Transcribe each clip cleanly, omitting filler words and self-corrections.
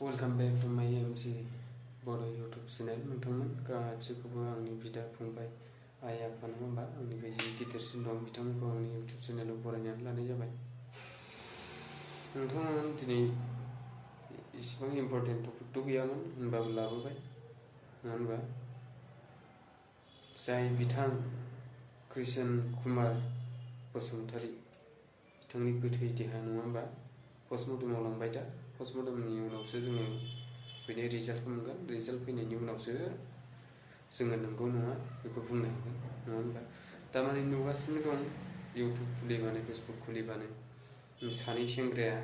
Welcome back to my bodo YouTube channel. नोंथांमोन गासिखौबो आंनि बिदा फंबाय आइ आफा नङा होमबा आंनि बे गिदिरसिन दं बिथांमोनखौ आंनि YouTube चेनेलाव बरायनानै लानाय जाबाय। नोंथांमोन दिनै इसिबां इम्पर्टेन्ट टपिकथ' गैयामोन होनबाबो लाबोबाय नङा होनबा जाय बिथां कृष्ण कुमार बसुमतारी बिथांनि गोथै देहा नङा होमबा पस्टमर्टेमाव लांबाय दा पस्टमर्टेमनि उनावसो जोङो बेनि रिजाल्टखौ मोनगोन रिजाल्ट फैनायनि उनावसो जोङो नंगौ नङा बेखौ बुंनो हागोन नङा होनबा दामानि नुगासिनो दं इउटुब खुलिबानो फेसबुक खुलिबानो सानै सेंग्राया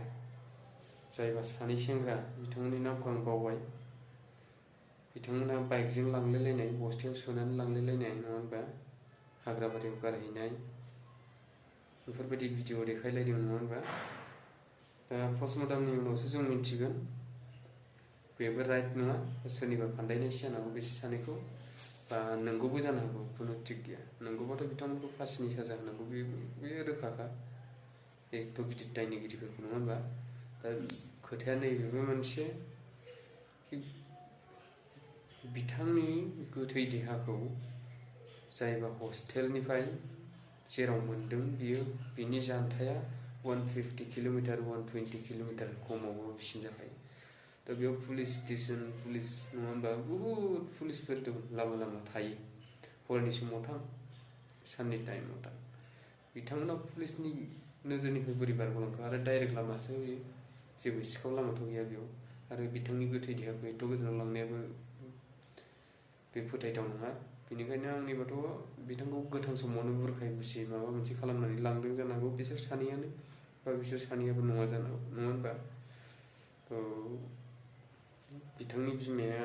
जायबा सानै सेंग्रा बिथांमोननि नामखौ आं बावबाय बिथांमोना बाइकजों लांलायलायनाय बस्थायाव सोनानै लांलायलायनाय नङा होनबा हाग्राबारियाव गारहैनाय बेफोरबायदि भिडिअ देखायलायदों नङा होनबा दा पस्टमर्टेमनि उनावसो जों मिन्थिगोन बेबो राइट नङा सोरनिबा फान्दायनायसो जानो हागौ बिसोर सानैखौ बा नंगौबो जानो हागौ खुनु थिग गैया नंगौबाथ' बिथांमोनखौ फासिनि साजा होनांगौ बे रोखाखा एथ' गिदिर दायनिगिरिफोरखौ नङा होनबा दा खोथाया नैबेबो मोनसे बिथांनि गोथै देहाखौ जायबा हस्टेलनिफ्राय जेराव मोन्दों बिनि जानथाया 150 किल'मिटार 120 किल'मिटार खमावबो बिसिम जाखायो दा बेयाव पुलिस स्टेसन पुलिस नङा होनबा बुहुद पुलिसफोर दं लामा थायो हरनि समाव थां साननि टाइमाव थां बिथांमोना पुलिसनि नोजोरनिफ्राय बोरै बारग'लांखो आरो डाइरेक्ट लामासो बेयो जेबो सिखाव लामाथ' गैया बेयाव आरो बिथांनि गोथै देहाखौ एथ' गोजानाव लांनायाबो बे फोथायथाव नङा बेनिखायनो आंनिबाथ' बिथांखौ गोथां समावनो बुरखाय बुसि माबा मोनसे खालामनानै लांदों जानांगौ बिसोर सानैयानो बा बिसोर सानैयाबो नङा जानांगौ नङा होनबा बिथांनि बिमाया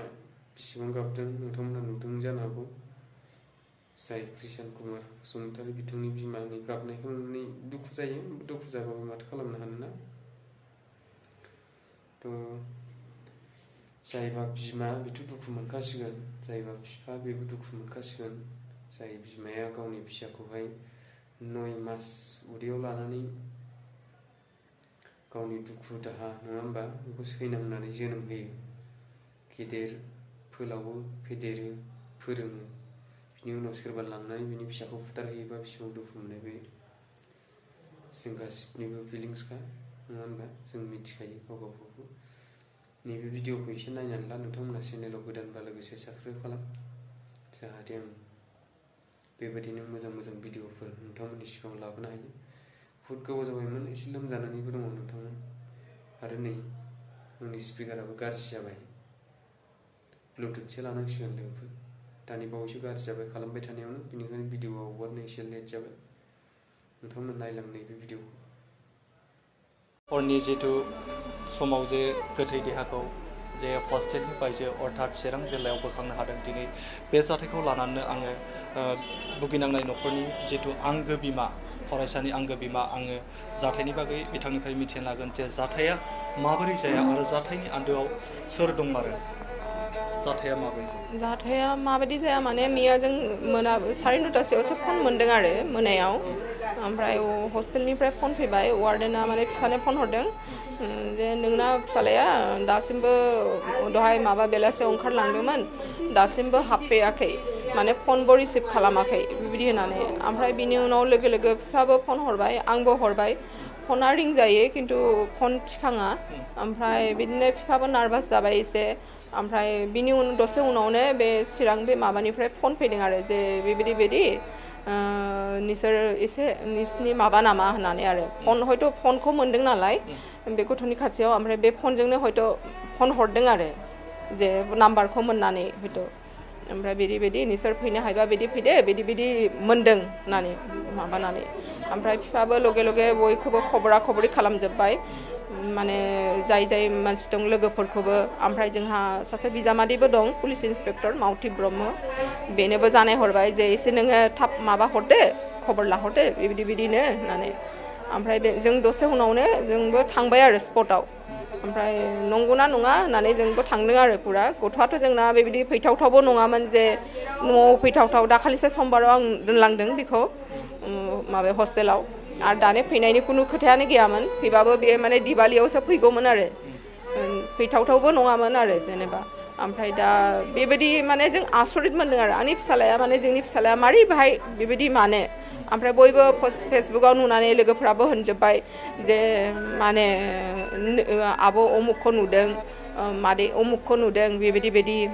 बेसेबां गाबदों नोंथांमोना नुदों जानो हागौ जाय कृष्ण कुमार बसुमतारी बिथांनि बिमानि गाबनायखौ नुनानै दुखु जायो दुखु जाबाबो माथो खालामनो हानोना जायबा बिमा बेथ' दुखु मोनखासिगोन जायबा बिफा बेबो दुखु मोनखासिगोन जाय बिमाया गावनि फिसाखौहाय 9 मास उदैयाव लानानै गावनि दुखु दाहा नङा होनबा बेखौ सैनांनानै जोनोम होयो गेदेर फोलावो फेदेरो फोरोङो बिनि उनाव सोरबा लांनानै बिनि फिसाखौ फुथारहैयोबा बेसेबां दुखु मोनो बे जों गासिनिबो फिलिंसखा नङा होनबा जों मिथिखायो गावबागावखौ नैबे भिडिअखौ एसे नायनानै ला नोंथांमोना चेनेलाव गोदानबा लोगोसे साबस्क्राइब खालाम जाहाथे आं बेबायदिनो मोजां भिडिअफोर नोंथांमोननि सिगाङाव लाबोनो हायो बुहुद गोबाव जाबायमोन एसे लोमजानानैबो दङ नोंथांमोन आरो नै आंनि स्पिकाराबो गाज्रि जाबाय ब्लुटुथसो लानांसिगोन लोगोफोर दानि बावैसो गाज्रि जाबाय खालामबाय थानायावनो बेनिखायनो भिडिअआ हगारनो एसे लेट जाबाय नोंथांमोन नायलांनाय बे भिडिअखौ हरनि जितु समाव जे गोथै देहाखौ जे हस्टेलनिफ्राय जे अर्थात चिरां जिल्लायाव बोखांनो हादों दिनै बे जाथायखौ लानानै आङो भुगिनांनाय न'खरनि जितु आंगो बिमा फरायसानि आंगो बिमा आङो जाथायनि बागै बिथांनिफ्राय मिथिनो लागोन जे जाथाया माबोरै जाया आरो जाथायनि आन्दोआव सोर दंमारो जाथाया माबायदि जाया माने मैया जों मोना 9:30 फन मोनदों आरो मोनायाव ओमफ्राय हस्टेलनिफ्राय फन फैबाय वार्डेना माने बिफानो फन हरदों जे नोंना फिसालाया दासिमबो दहाय माबा बेलासियाव ओंखारलांदोंमोन दासिमबो हाबफैयाखै माने फनबो रिसिभ खालामाखै बिदि होननानै ओमफ्राय बिनि उनाव लोगो लोगो बिफाबो फन हरबाय आंबो हरबाय फना रिं जायो खिन्थु फन थिखाङा ओमफ्राय बिदिनो बिफाबो नार्भास जाबाय एसे ओमफ्राय बिनि दसे उनावनो बे चिरां बे माबानिफ्राय फन फैदों आरो जे बेबायदि नोंसोर एसे नोंसिनि माबा नामा होननानै आरो हयथ' फनखौ मोनदों नालाय बे गथ'नि खाथियाव ओमफ्राय बे फनजोंनो हयथ' फन हरदों आरो जे नाम्बारखौ मोननानै हयथ' ओमफ्राय बिदि नोंसोर फैनो हायोबा बिदि फैदो बिदि मोनदों होननानै माबानानै ओमफ्राय बिफाबो लगे लगे बयखौबो खबरा-खबरि खालामजोब्बाय माने जाय मानसि दं लोगोफोरखौबो ओमफ्राय जोंहा सासे बिजामादैबो दं पुलिस इन्सपेक्टर मावथि ब्रह्म बेनोबो जानाय हरबाय जे एसे नोङो थाब माबा हरदो खबर लाहरदो बिदिनो होननानै ओमफ्राय जों दसे उनावनो जोंबो थांबाय आरो स्पटआव ओमफ्राय नंगौना नङा होननानै जोंबो थांदों आरो पुरा गथ'आथ' जोंना बेबायदि फैथावथावबो नङामोन जे न'आव फैथावथाव दाखालिसो समबाराव आं दोनलांदों बेखौ माबा हस्टेलाव आरो दानो फैनायनि खुनु खोथायानो गैयामोन फैबाबो बे माने दिवालियावसो फैगौमोन आरो फैथावथावबो नङामोन आरो जेनेबा ओमफ्राय दा बेबायदि माने जों आसरित मोन्दों आरो आंनि फिसालाया माने जोंनि फिसालाया मारै बाहाय बेबायदि माने ओमफ्राय बयबो फेसबुकाव नुनानै लोगोफ्राबो होनजोब्बाय जे माने आब' अमुकखौ नुदों मादै अमुकखौ नुदों बेबायदि